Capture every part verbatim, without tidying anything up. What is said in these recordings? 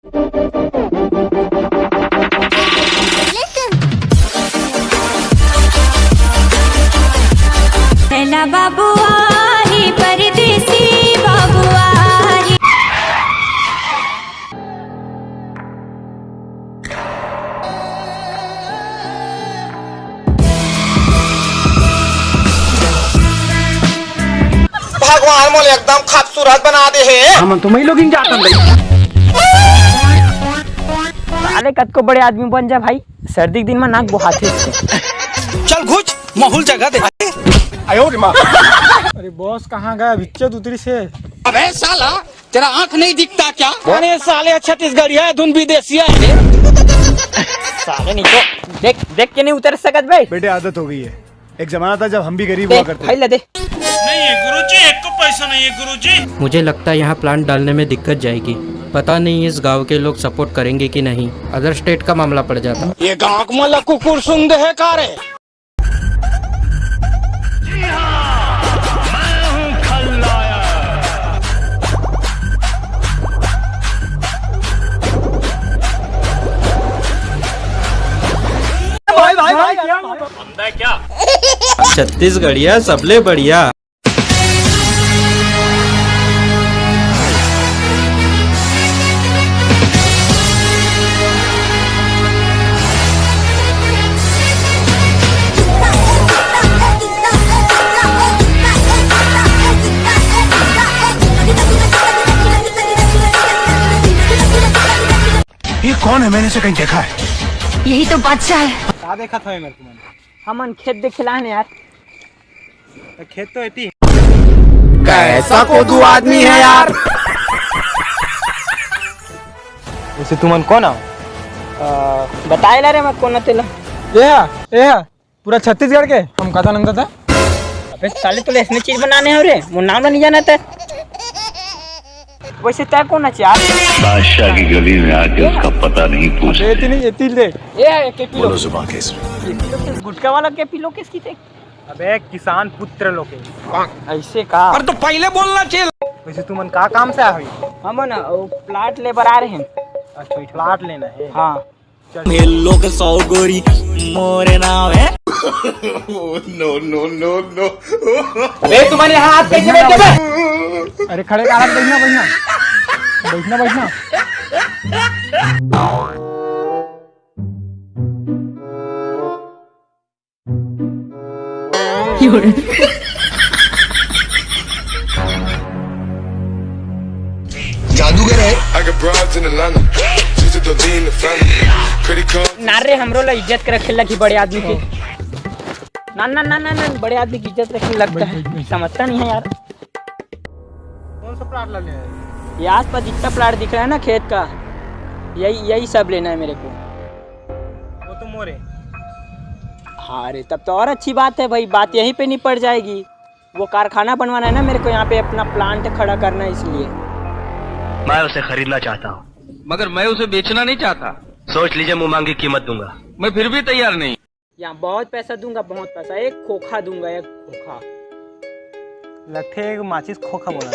पहला बाबू आही, परदेसी बाबू आही। भगवान मोला एकदम खूबसूरत बना दे हे। हमन तो मई लोगिन जातन भाई। साले कतको बड़े आदमी बन जा भाई, सर्दी के दिन में नाक बोहाथे। चल घुच, माहौल जगा दे। अरे बॉस, कहाँ गया? बिच्चे उतरी से। अबे साला, तेरा आंख नहीं दिखता क्या? अरे साले, छत्तीसगढ़िया है, धुन विदेशिया है। साले नहीं तो देख, देख के नहीं उतर सकत बे। बेटे, आदत हो गई है। एक जमाना था जब हम भी गरीब हुआ करते। भाई ला दे। नहीं है गुरुजी, एक को पैसा नहीं है गुरुजी। मुझे लगता है यहाँ प्लांट डालने में दिक्कत जाएगी। पता नहीं इस गांव के लोग सपोर्ट करेंगे कि नहीं, अदर स्टेट का मामला पड़ जाता। ये गांव को मतलब कुकुर सुंग है का रे? भाई, भाई, भाई, क्या? छत्तीसगढ़िया सबले बढ़िया। ये कौन है? मैंने इसे कहीं देखा है। यही तो बादशाह है। का देखा था मेरे को? हमन खेत देखे ला हन यार। तो खेत तो एती। कैसा कोदू आदमी है यार। वैसे तुमन कोन हो? बताए ला रे मैं कोन तेला। ये हा, ये हा, पूरा छत्तीसगढ़ के। हम कथा नंदा था। अबे साले, तोला ऐसने चीज बनाने हो रे, मोर नाम ला नहीं जाना था। वैसे तय कोन है यार? बादशाह की गली में आके उसका पता नहीं पूछते। एती नहीं, एती ले। ये है, के पी लो। बोलो जुबान कैसे? गुटखा वाला के पी लो, किसकी थे? अबे किसान पुत्र लोग के। ऐसे का? अरे तो पहले बोलना चाहिए। वैसे तुमन का काम से आए हो? हम ना, वो प्लाट ले बर आ रहे हैं। अच्छा, प्लाट लेना है। हाँ। चल। मिल लो के सौ गोरी, मोरे नाम है। नो, नो, नो, नो। अबे तुम्हारे यहाँ हाथ कैसे बैठे बे? अरे खड़े का हाथ बैठना, बैठना। बैठना, बैठना। जादूगर है। I got broads in Atlanta, just to the lean the family, credit card। ना रे, हमरो ला इज्जत के रखे लगी बड़े आदमी के। ना, ना, ना, ना, ना, बड़े आदमी की इज्जत रखे लगता है। समझता नहीं है यार। कौन सा प्लाट लेने आए? ये आसपास जितना प्लाट दिख रहा है ना खेत का, यही, यही सब लेना है मेरे को। वो तो मोरे। हाँ रे, तब तो और अच्छी बात है भाई, बात यहीं पे निपट जाएगी। वो कारखाना बनवाना है ना मेरे को, यहाँ पे अपना प्लांट खड़ा करना है इसलिए। मैं उसे खरीदना चाहता हूँ, मगर मैं उसे बेचना नहीं चाहता। सोच लीजिए, मुंह मांगी कीमत दूंगा। मैं फिर भी तैयार नहीं। यहाँ बहुत पैसा दूंगा, बहुत पैसा, एक खोखा दूंगा, एक खोखा। लगथे एक माचिस खोखा बोला।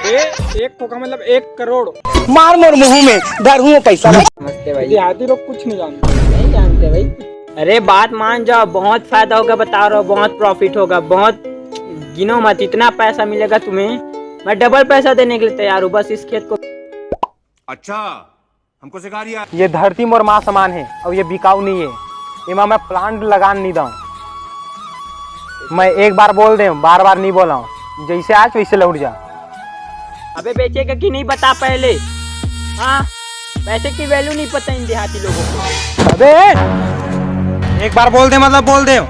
ए, एक खोखा मतलब एक करोड़। मार मोर मुंह में, धर हूँ पैसा। नमस्ते भाई। देहाती लोग कुछ नहीं जानते। नहीं जानते भाई। अरे बात मान जाओ, बहुत फायदा होगा, बता रहा हूँ, बहुत प्रॉफिट होगा, बहुत गिनो मत, इतना पैसा मिलेगा तुम्हें, मैं डबल पैसा देने के लिए तैयार हूँ, बस इस खेत को। अच्छा, हमको सिखा रिया। ये धरती मोर माँ समान है और ये बिकाऊ नहीं है। एमा मैं प्लांट लगान नहीं दाऊँ। मैं एक बार बोल दे, बार बार नहीं बोला हूँ। जैसे आज वैसे लौट जा। अबे बेचेगा कि नहीं बता पहले। हाँ, पैसे की वैल्यू नहीं पता इन देहाती लोगों को। अबे एक बार बोल दे, मतलब बोल दे।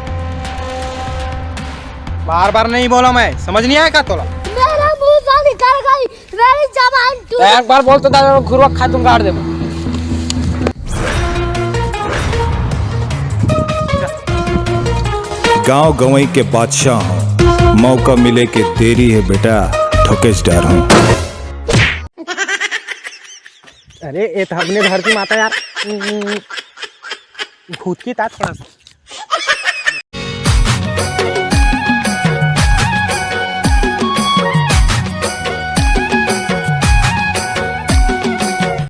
बार बार नहीं बोला मैं, समझ नहीं आया का तोला? मेरा मुंह से निकल गई। मेरी जबान टूट। एक बार बोल तो दादा, मैं घुरवा खा दूंगा, गाड़ दे। गांव गंवई के बादशाह हूँ, मौका मिले के देरी है बेटा, ठोकेच डार हूँ। अरे ये तो हमने धरती माता यार, भूत की तात थोड़ा सा।